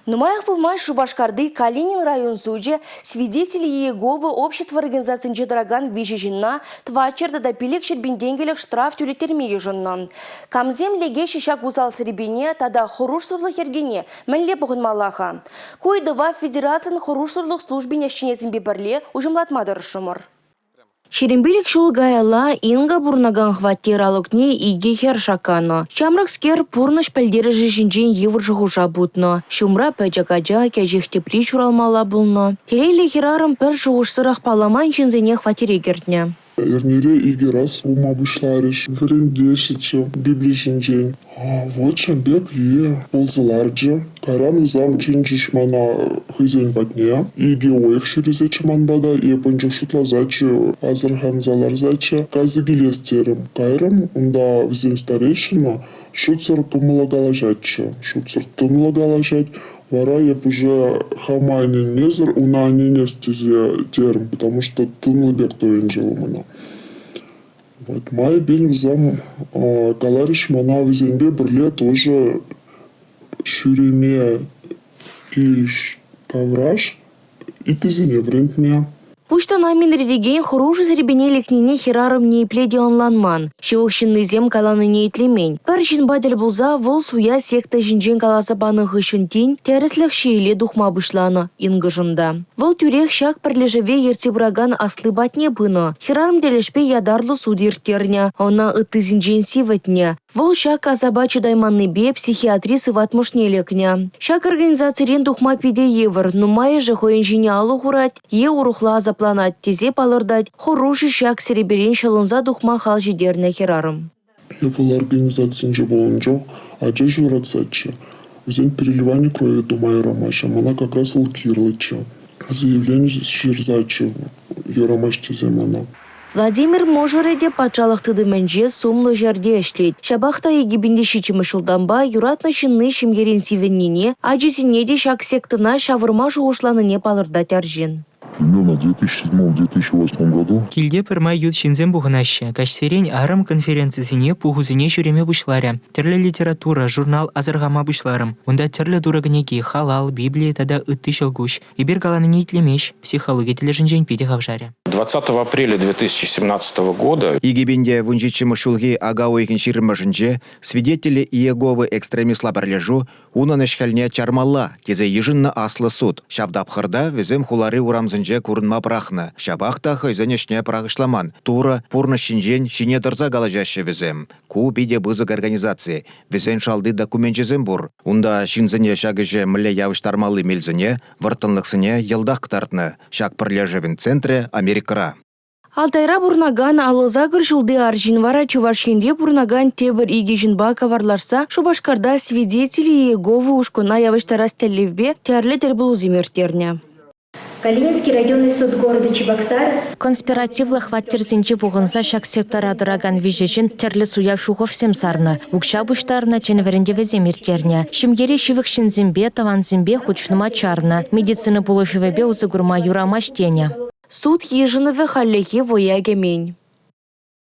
Нумаях пулмасть Шупашкарти Калинин район сучӗ Свидетели Иеговы общество организацинче тӑракан виҫӗ ҫынна тӑватҫӗр тата пилӗкҫӗр пин тенкӗлӗх штраф тӳлеттерме йышӑннӑ. Камсем лекеҫҫӗ ҫак усал серепене тата хӑрушсӑрлӑх йӗркине мӗнле пӑхӑнмалла-ха? Ку ыйтӑва Федерацин хӑрушсӑрлӑх службин ӗҫченӗсемпе пӗрле уҫӑмлатма тӑрӑшрӑмӑр. 25 ҫул каялла Инга пурӑнакан хваттер алӑкне икӗ хӗр шакканӑ. Ҫамрӑкскер пурнӑҫ пӗлтерӗшӗ ҫинчен йывӑр шухӑша путнӑ. Ҫумра пӗчӗк ача, кӗҫех тепри ҫуралмалла пулнӑ. Телейлӗ хӗрарӑм пӗр шухӑшсӑрах палламан ҫынсене хваттере кӗртнӗ. Эрнере икӗ раз пулма пуҫларӗҫ. Вӗрентеҫҫӗччӗ Библи ҫинчен. Вот ҫав пек е пулса ларчӗ. Кайран вӗсем чӗнчӗҫ мана хӑйсен патне. Икӗ уйӑх ҫӳресеччӗ ман пата. Эп ун чух шутласаччӗ, асӑрханса ларсаччӗ. Кайса килес терӗм. Кайрӑм, унта вӗсен старейшина шутсӑр кӑмӑллӑ калаҫатчӗ, шутсӑр тӑнлӑ калаҫать. Вара эп уже хама ӗненмесӗр уна ӗненес тесе терӗм, потому что тӑнлӑ пек туйӑнчӗ вӑл мана. Вот майӗпен вӗсем каларӗҫ мана вӗсемпе пӗрле тоже ҫӳреме килӗш тавраш ыттисене вӗрентме. Пуҫтана минретекен хӑрушӑ серепене лекнине хӗрарӑм ниепле те ӑнланман. Ҫывӑх ҫыннисем каланине итлемен. Пӗр ҫынпа тӗл пулса вӑл суя секта ҫинчен каласа панӑ хыҫҫӑн тин тӗрӗслӗх ҫиеле тухма пуҫланӑ Ингӑшӑн та. Вӑл тӳрех ҫак пӗрлешӗве ертсе пыракан асли патне пынӑ. Хӗрарӑм тӗлӗшпе ятарлӑ суд ирттернӗ, ӑна ыттисенчен сивӗтнӗ. Вӑл ҫак асапа чӑтайманнипе психиатри сыватмӑшне лекнӗ. Ҫак организацирен тухма питӗ йывӑр, нумайӑшӗ хӑйӗн ҫине алӑ хурать е урӑхла асапланать тесе палӑртать хӑрушӑ ҫак сереперен ҫӑлӑнса тухма хал ҫитернӗ хӗрарӑм. Вӑл организацинче пулнӑ чух ача ҫуратсаччӗ. Вӗсен переливание крови тума юрамаҫҫӗ, мана как раз вӑл кирлӗччӗ. Заявлени ҫырсаччӗ юрамасть тесе мана. Владимир мӑшӑрӗ те патшалӑх тытӑмӗнче сумлӑ ҫӗрте ӗҫлет. Ҫапах та 2007 ҫултанпа юратнӑ ҫынни ҫемьерен сивӗннине, ачисене те ҫак сектӑна ҫавӑрма шухӑшланине палӑртать арҫын. Примерно в 2007-2008 году. Килте пӗрмай ют ҫынсем пухӑнаҫҫӗ. Каҫсерен арӑм конференцисене, пухусене ҫӳреме пуҫларӗ. Тӗрлӗ литература, журнал асӑрхама пуҫларӑм. Унта тӗрлӗ турӑ кӗнеки, халал, Библи тата ытти ҫӑлкуҫ. Эпир каланине итлемест, психологи тӗлӗшӗнчен питӗ хавшарӗ. 20 апреля 2017 года 2017 ҫулхи ака уйӑхӗн ҫирӗммӗшӗнче Свидетели Иеговы экстремистла пӗрлешӳ Унӑн ӗҫ-хӗлне чармалла, тесе йышӑннӑ аслӑ суд. Ҫав тапхӑрта вӗсем хулари урамсенче курӑнма пӑрахнӑ, ҫапах та хӑйсен ӗҫне пӑрахӑҫламан. Турӑ пурнӑҫ ҫинчен ҫине тӑрса калаҫаҫҫӗ вӗсем. Ку питӗ пысӑк организаци. Вӗсен шалти докуменчӗсем пур. Унта ҫынсене ҫак ӗҫе мӗнле явӑҫтармалли мелсене, вӑрттӑнлӑхсене йӑлтах кӑтартнӑ. Ҫак пӗрлешӗвӗн центрӗ Америкӑра. Алтайра пурӑнакан 58 ҫулти арҫын вара Чӑваш Енре пурӑнакан тепӗр икӗ ҫынпа каварлашса Шупашкарта Свидетели Иеговы ушкӑна явӑҫтарас тӗллевпе тӗрлӗ тӗлпулусем ирттернӗ. Калининский районный суд города Чебоксары Конспиративлӑ хваттерсенче пухӑнса ҫак сектора тӑракан виҫӗ ҫын тӗрлӗ суя шухӑшсем сарнӑ, укҫа пуҫтарнӑ, чӗн вӗрентӗвӗсем ирттернӗ. Ҫемьере ҫывӑх ҫынсемпе, тӑвансемпе хутшӑнма чарнӑ, медицина пулӑшӑвӗпе усӑ курма юрамасть тенӗ. Суд йышӑнӑвӗ хальлӗхе вӑя кӗмен.